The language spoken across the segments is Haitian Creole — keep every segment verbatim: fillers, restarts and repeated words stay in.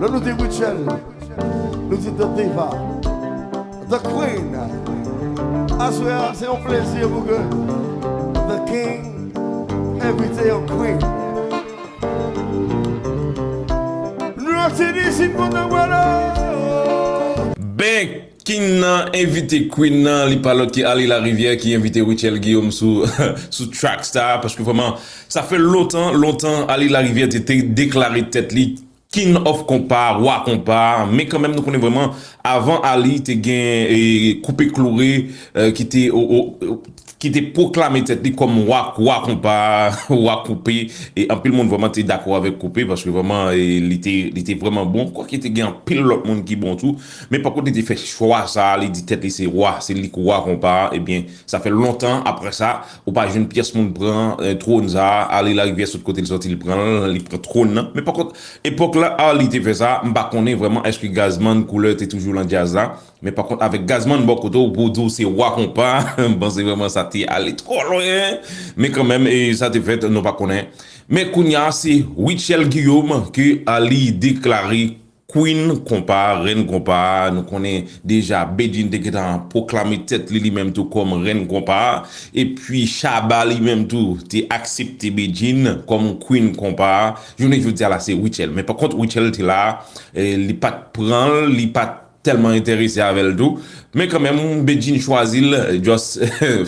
Lè nou di Rutshelle, nou di The Diva, The Queen. Aswè a, se yon plezi pou ke The King envite yon Queen. Nou ap sini isit kontan wè la. Ben, King nan envite Queen nan, li pa lòt ke Arly Larivière ki envite Rutshelle Guillaume sou, sou track sa, paske vrèman, sa fè lontan, lontan Arly Larivière te, te deklare tèt li King of Konpa, wa konpa, men kanmenm nou konnen vrèman, avan Arly te gen e, Koupe Kloure, e, ki te, o, o, ki te pwoklame tèt li kòm wa, wa konpa, wa koupe, e anpil moun vrèman te dakò avèk Koupe, paske vrèman e, li te, li te vrèman bon, kwake te gen anpil lòt moun ki bon tou, men pakont li te fè chwa sa, li di tèt li se wa, se li k wa konpa, ebyen, sa fè lontan apre sa, ou pa jwenn pyès moun pran e, twòn sa, Arly Larivière sot kote l sòti, li pran l, li pran twòn nan, men pakont, epòk la, Arly te fè sa, m pa konnen vrèman èske Gazzman Couleur te toujou lan djaz la, men pakont avèk Gazzman bò kote w pou w di w se wa konpa, m panse vrèman sa te ale twò lwen, men kanmenm, e sa te fèt, nou pa konnen. Men kounye a, se Rutshelle Guillaume ke Arly deklare Queen konpa, rèn konpa, nou konnen deja Bedjine te gentan pwoklame tèt li, li menm tou kòm rèn konpa, epi Shabba li menm tou te aksepte Bedjine kòm Queen konpa, jounen jodi a la se Rutshelle, men pakont Rutshelle te la, e, li pa t pran l, li pa t tèlman enterese avè l tou. Men kanmenm, Bedjine chwazi l, just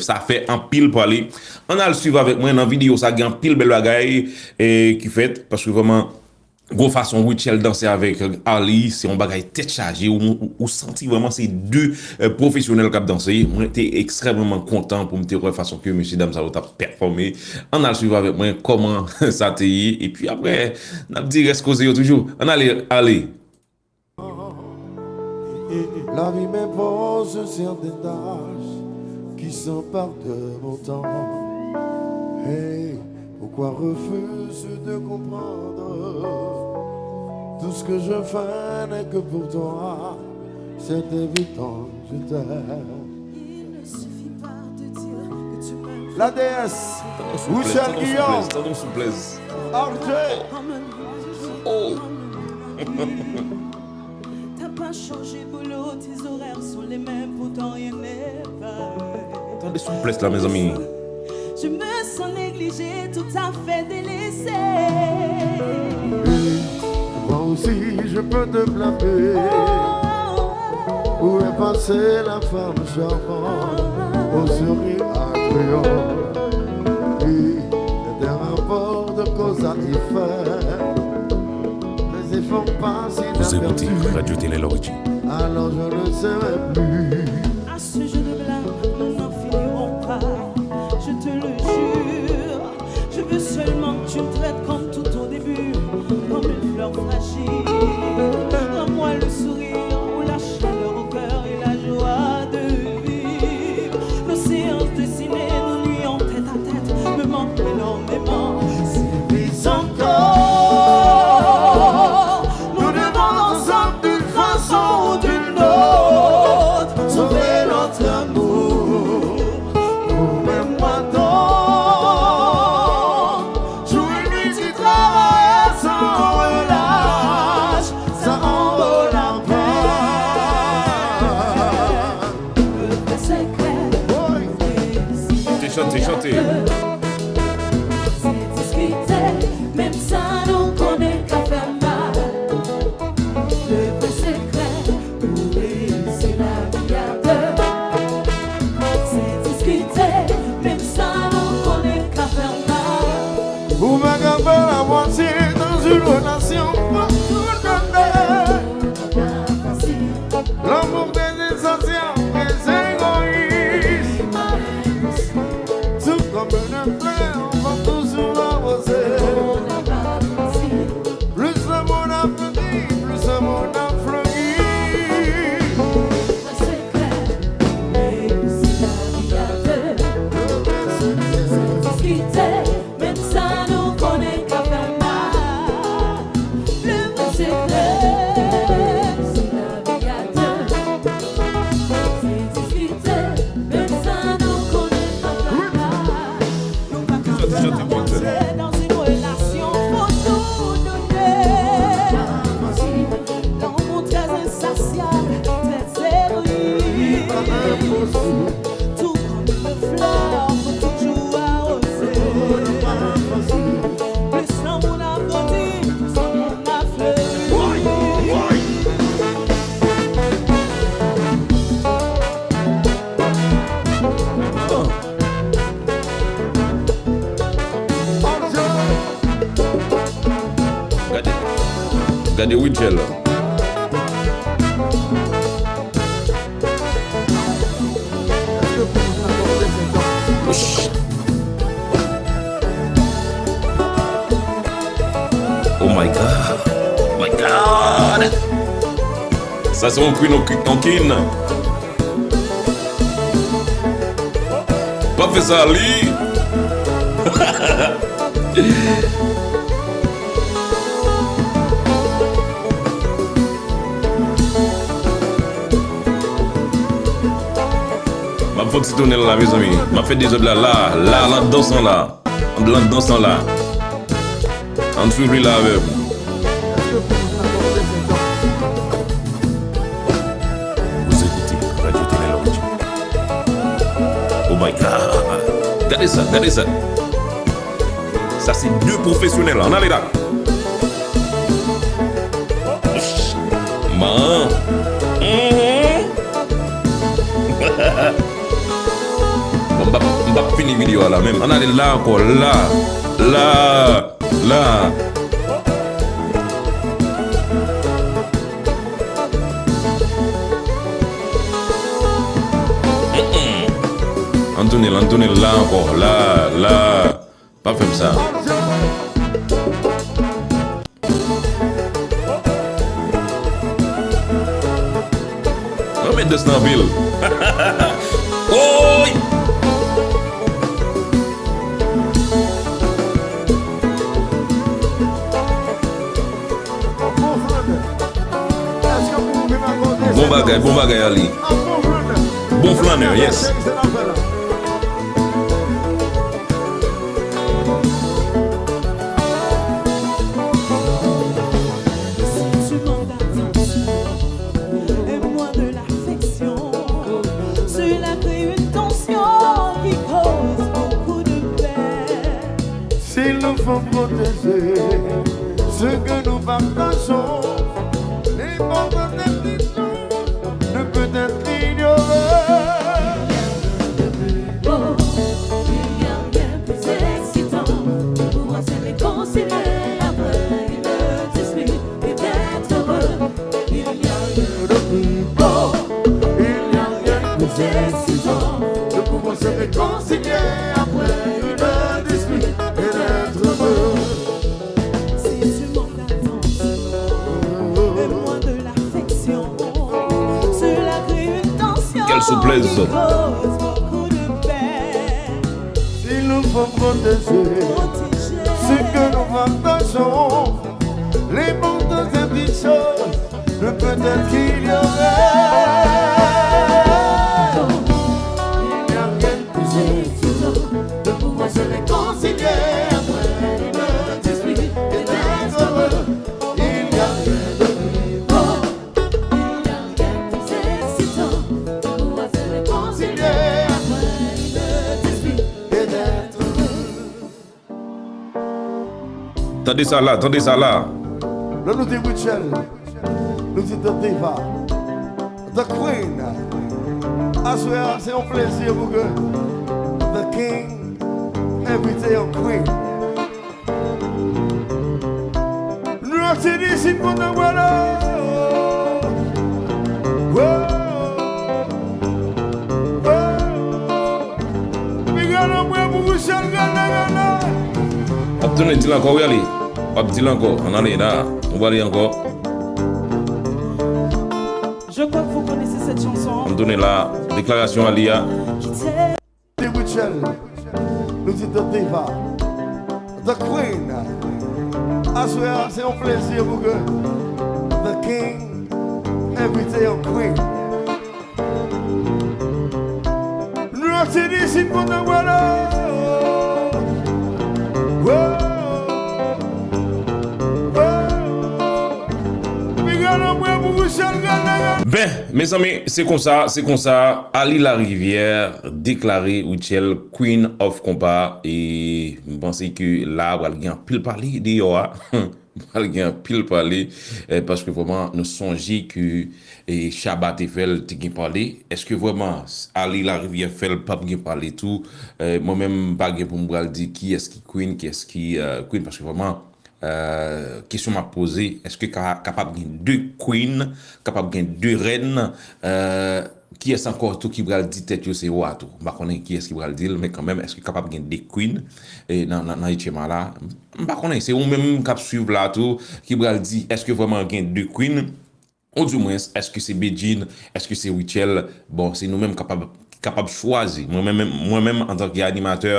sa fè anpil pale. Ann al swiv avèk mwen nan videyo sa, gen anpil bèl bagay e, ki fèt, paske vrèman, gwo fason Rutshelle danse avèk Arly, se yon bagay tèt chaje, ou, ou, ou santi vrèman se de e, pwofesyonèl k ap danse. Mwen te ekstrèmeman kontan pou m te wè fason ke mesye dam sa yo t ap pèfòme. Ann al swiv avèk mwen kòman sa te ye, epi apre, n ap di rès koze yo toujou. Ann ale, ale. La vie m'impose certaines tâches qui s'emparent de mon temps. Hey, pourquoi refuses-tu de comprendre? Tout ce que je fais n'est que pour toi. C'est évident, je t'aime. La déesse, Rutshelle Guillaume, R J. Oh. T'as pas changé, boulot, tes horaires sont les mêmes, pourtant rien n'est pareil. Tande souplès la, mezanmi. Je me sens négligée, tout à fait délaissée. Moi aussi, je peux te blâmer. Où est passée la femme charmante, au sourire attrayant? Oui, c'était rapport de cause à effet. Mes efforts passent Vous écoutez inaperçus. Radio Télé Lordi. Alors je ne serai plus. À ce jeu de blagues, nous n'en finirons pas. Je te le jure, je veux seulement que tu me traites comme tout au début, comme une fleur fragile. Rends-moi le sourire ou la chaleur au cœur et la joie de vivre. Nos séances de ciné, nos nuits en tête à tête me manquent énormément. Si encore, nous devons ensemble d'une façon ou d'une autre sauver notre amour. Promets-moi donc, jour et nuit tu travailles sans relâche, ça en vaut la peine. Le vrai secret, Chante, chante, chante. se diskite, menm sa nou konnen ka fè mal. Le vrai secret, pou reyisi lavi a de, se diskite, menm sa nou konnen ka fè mal. Ou pa ka fè la moitié dans une relation, pas tout à fait. L'amour des insatiables, des égoïstes. Tout comme une fleur, on va toujours arroser. Plus le monde a fleuri, plus le monde a fleuri. Menm sa nou konnen ka fè mal. Le Gade Rutshelle. Oh my God. My God. Sa se yon queen, yon queen, yon queen. Pa fè sa, li. M ap fè ti tounen la, mezanmi. M ap fè dezòd la, la, la, nan dans lan la. Nan dans lan la. Ann swiv li la avè m. Vous écoutez Radio Télé Lodge. Oh my God. Gade sa, gade sa. Sa se de pwofesyonèl. Ann ale la. Man. Mhm. Bon, m p ap, m p ap fini videyo a la menm. Ann ale la ankò. La. La. La. Mm-mm. Ann tounen l, ann tounen l la ankò. La. La. Pa fè m sa. Mwen met dans nan anpil. Woy! Bon bagay, bon bagay, Ali. Bon flannè, yes. Si tu manques d'attention et moins de l'affection, cela crée une tension qui cause beaucoup de peine. Si nou fò pwoteje ce que nous partageons, les bonnes intentions ne peut être ignoré. Il n'y a rien de plus beau, il n'y a rien de plus excitant de pouvoir se réconcilier après une dispute et d'être heureux. Il n'y a rien de plus beau, il n'y a rien de plus excitant de pouvoir se réconcilier après une dispute et d'être heureux. Si tu manques d'attention et moins de l'affection, cela crée une tension qui cause beaucoup de peine. Si nou fò pwoteje ce que nous partageons, les bonnes et petites choses ne peut-être qu'il y aurait. Il n'y a rien de plus excitant de pouvoir se réconcilier après une dispute et d'être heureux. Il n'y a rien de plus beau, il n'y a rien de plus excitant de pouvoir se réconcilier après une dispute et d'être heureux. Tande sa la, tande sa la. Lè nou di Rutshelle, nou di Tante Eva, The Queen. Aswè a, se yon plezi pou ke The King envite yon Queen. Nou ap chante isit kontan, vwala. Wo, wo. Epi gade mwen pou Rutshelle, gade, gade. W ap tounen di l ankò, wi, ale. W ap di l ankò. Ann ale la. Nou pale ankò. Je crois que vous connaissez cette chanson. Ann tounen la. Deklarasyon a li a. Rutshelle, nou di Tante Eva, The Queen. Aswè a, se yon plezi pou ke The King envite yon Queen. Nou ap chante isit kontan, vwala. Wo, wo. Epi gade mwen pou Rutshelle, gade, gade. Ben, mezanmi, se konsa, se konsa, Ali Larivière deklare Rutshelle Queen of Konpa, e m panse ke la pral gen anpil pale deyò a. Pral gen anpil pale, eh, paske vrèman nou sonje ke, eh, Shabba te fè l, te gen pale. Èske vrèman Ali Larivière fè l p ap gen pale tou? Eh, mwen menm m pa gen pou m pral di kiyès ki Queen, kiyès ki, eh, Queen, paske vrèman Kesyon m ap poze, èske ka, kapab gen de queen, kapab gen de rèn? Kiyès ankò tou ki pral di tèt yo se wa tou? M pa konnen kiyès ki pral di l, men kanmenm, èske kapab gen de queen nan, nan, nan H M I la? M pa konnen, se ou menm k ap swiv la tou ki pral di èske vrèman gen de queen. Ou di mwens, èske se Bedjine, èske se Rutshelle? Bon, se nou menm kapab kapab chwazi. Mwen menm, mwen menm antanke animatè,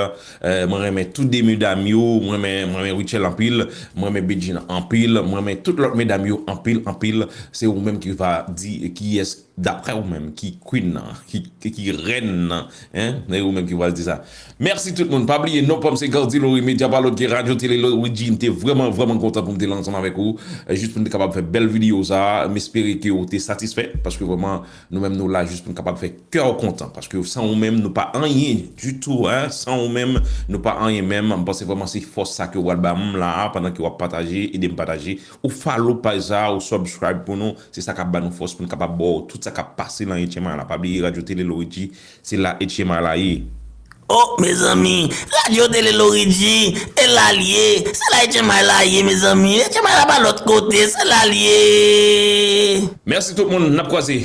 mwen renmen tou de medam yo, mwen renmen, mwen renmen Rutshelle anpil, mwen renmen Bedjine anpil, mwen renmen tout lòt medam yo anpil, anpil. Se ou menm ki va di kiyès, daprè ou menm, ki queen nan, ki, ki, ki rèn nan. Hein? Se ou menm ki va di sa. Mèsi tout moun. Pa bliye, non pa m se Gardy Laurie, medya pa lòt ke Radyo Tele Laurie G. M te vrèman, vrèman kontan pou m te la ansanm avèk ou. Jis pou n te kapab fè bèl videyo sa. M espere ke ou te satisfè, paske vrèman, nou menm nou la jis pou n kapab fè kè w kontan, paske san ou menm nou pa anyen ditou, hein, san ou menm nou pa anyen menm. M panse vrèman se fòs sa ke w pral ba m la a, pandan ke w ap pataje, ede m pataje. Ou follow paj sa, ou subscribe pou nou, se sa k ap ba nou fòs pou n kapab ba w tout sa k ap pase nan H M I la. Pa bliye Radyo Tele Laurie G, se la H M I la ye. Oh, mezanmi, Radyo Tele Laurie G, e la l ye, se la H M I la ye, mezanmi, H M I la pa lòt kote, se la l ye. Mèsi tout moun, n ap kwaze.